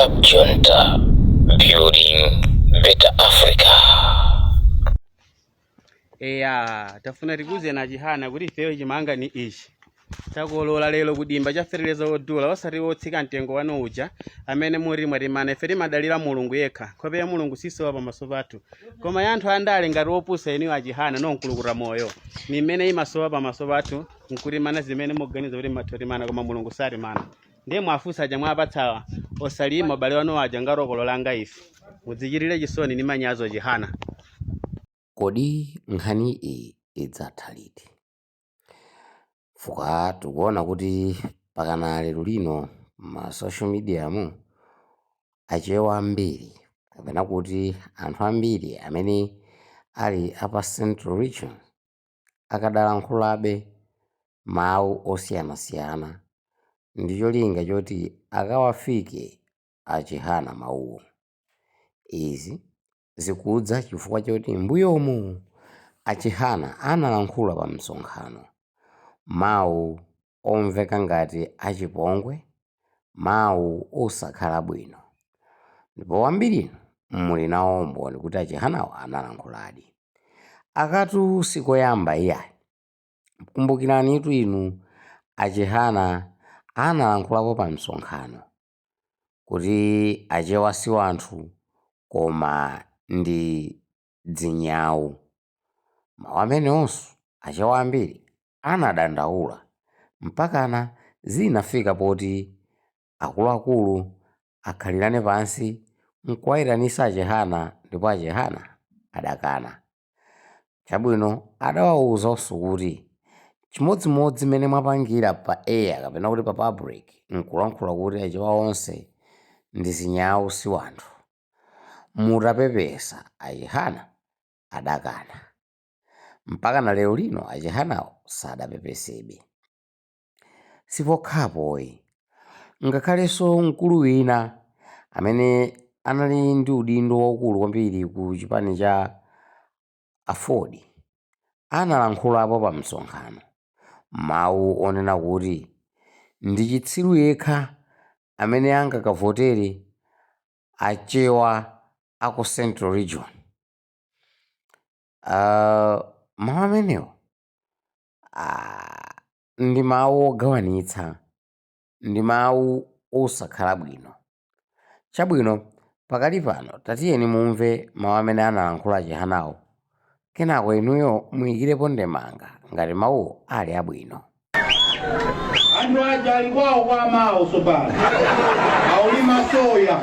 Cab Junta, building better Africa. Eya, tafuna tikuuzeni a Chihana kuti ifeyo chimanga ni ichi takolola lero kudimba cha feteleza wodula, osati wotsika mtengo wanu uja amene muri mwatimana. Ife timadalira Mulungu yekha. Nkhope ya Mulungu sisowa pamaso pathu, koma ya anthu andale ngati opusa eniwo a Chihana nonkulukuta moyo ni mmene imasowa pamaso pathu nkutimana zimene muganiza kuti mathotimana, koma Mulungu satimana. Ndiye mwafunsa aja mwapatsawa osalima ubale wanu aja ngati okololanga ife. Mudzichitire chisoni ndi manyazi Chihana. Kodi nkhani iyi idzatha liti? Fuka tikuona kuti pakana lero lino ma social media mu Achewa ambiri, kapena kuti anthu ambiri amene ali apa Central Region, akadalankhulabe mawu osiyanasiyana ndi cholinga choti akawafike a Chihana mawuwo. Izi zikudza chifukwa choti mbuyomu a Chihana analankhula pa msonkhano mawu omveka ngati achipongwe, mawu osakhala bwino, ndipo ambirinu muli nawo umboni kuti a Chihanawo analankhuladi. Akatu sikoyamba iyayi. Kumbukiranitu inu, a Chihana analankhulapo pa msonkhano kuti Achewa si wanthu koma ndi dzinyawu. Mawu amenewonso Achewa ambiri anadandaula mpakana zinafika poti akuluakulu akhalirane pansi nkuwayitanisa a Chihana, ndipo a Chihana adakana. Chabwino, adawawuzanso kuti chimodzimodzi mmene mwapangira pa air kapena kuti pa public nkulankhula kuti Achewa onse ndi zinyawu, si wanthu, mutapepesa. A Chihana adakana. Mpaka na lero lino a Chihanawo sadapepesebe. Sipokhapoyi, ngakhalenso mkulu wina amene anali ndi udindo waukulu kwambiri ku chipani cha AFORD analankhulapo pa msonkhano mawu onena kuti ndi chitsiru yekha amene angakavotere Achewa aku Central Region. Mawu amenewo ndi mawu ogawanitsa, ndi mawu osakhala bwino. Chabwino, pakali pano tatiyeni mumve mawu amene analankhula Chihanawo, kenako inuyo muyikirepo ndemanga ngati mawuwo ali abwino. Anthu aja ali kwawo kwa amawo, sopano aulima soya.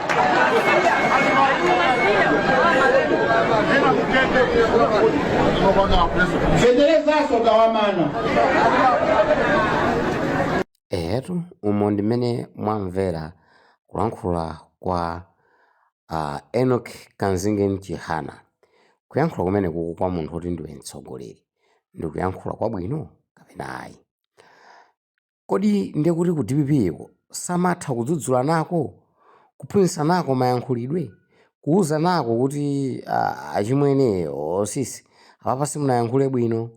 Feterezaso tawamana. Ehetu, umo ndi mmene mwamvera kulankhula kwa Enoch Kanzingeni Chihana. Kuyankhula kumene kuku kwa munthu woti ndiwe mtsogoleri ndikuyankhula kwabwino kapena ayi? Kodi ndiye kuti ku DPP ko samatha kudzudzula nako, kuphunzitsa nako mayankhulidwe, kuuza nako kuti achimwene, osisi, apapa simunayankhule bwino?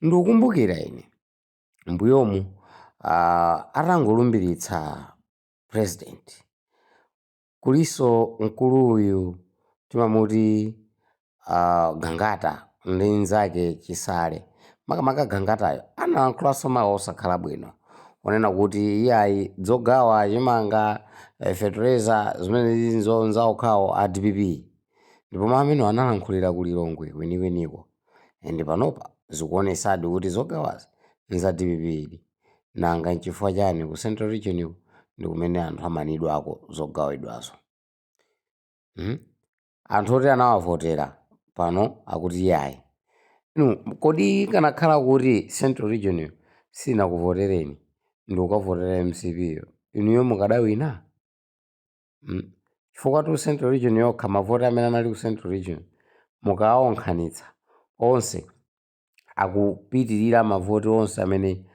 Ndikukumbukira ine mbuyomu atangolumbiritsa president, kuliso mkuluyu timamuti Gangata ndi nzake Chisale, makamaka Gangatayo analankhulaso mawu osakhala bwino onena kuti iyayi, dzogawa chimanga, fetereza zimene zili nzaokhawo a DPP, ndipo mawu amenewo analankhulira ku Lilongwe kwenikweniko. And panopa zikuonesadi kuti zogawazi nza DPP idi. Nanga nchifukwa chani ku Central Region ku ndi kumene anthu amanidwako zogawidwazo? Anthu oti anawavotera pano akuti iyayi. Inu, kodi kanakhala kuti Central Region yo sinakuvotereni ndi kukavotera MCP yo, inuyo mukadawina? Chifukwa tu Central Region yokha, mavoti amene anali ku Central Region mukawaonkhanitsa onse akupitirira mavoti onse amene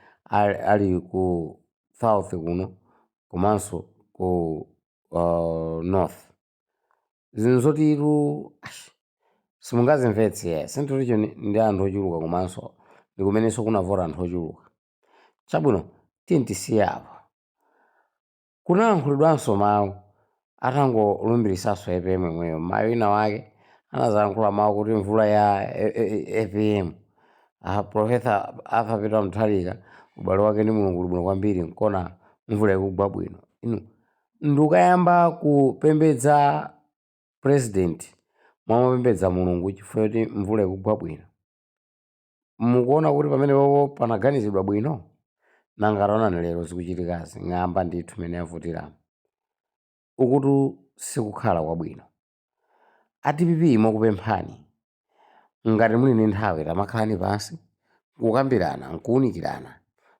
ali ku South kuno komanso ku North. Zinthu zotitu simungazimvetse. Yeah. Central Region ndi anthu ochuluka komanso ndi kumenenso kunavota anthu ochuluka. Chabwino, tiye tisiye apo. Kunalankhulidwanso mawu atangolumbiritsanso APM yemweyo, mayi wina wake anazalankhula mawu kuti mvula ya APM, Professor Arthur Peter Mutharika, ubale wake ndi Mulungu uli bwino kwambiri, nkona mvula ikugwa bwino. Inu ndikayamba kupembedza president mwamapembedza Mulungu chifukwa choti mvula ikugwa bwino, mukuona kuti pamenepopo panaganizidwa bwino? Nanga taonani lero zikuchitikazi, ng'amba ndithu imene yavutiramo. Ukutu sikukhala kwabwino. A DPP mokupemphani, ngati muli ndi nthawi tamakhalani pansi kukambirana, nkuwunikirana,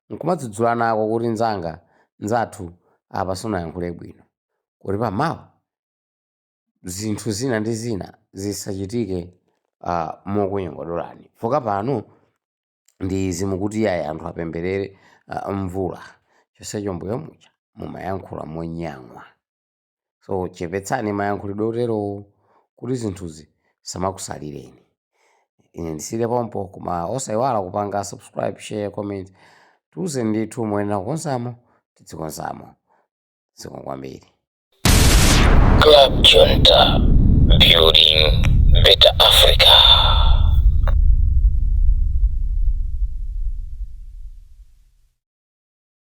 nkumadzudzulana kuti nzanga, nzathu, apa sunayankhule bwino, kuti pamawa zinthu zina ndi zina zisachitike mokunyogodolani. Foka pano ndi zimukuti yayi, anthu apemberere mvula, chonsecho mbuyo muja mumayankhula monyang'wa. So chepetsani mayankhulidwe oterowo kuti zinthuzi samakusalireni. Ine ndisire pompo, koma osayiwala kupanga subscribe, share, comment. Tiuze ndithu moyenera kukonzamo, tidzikonzamo. Zikomo kwambiri. Club Junta, building better Africa.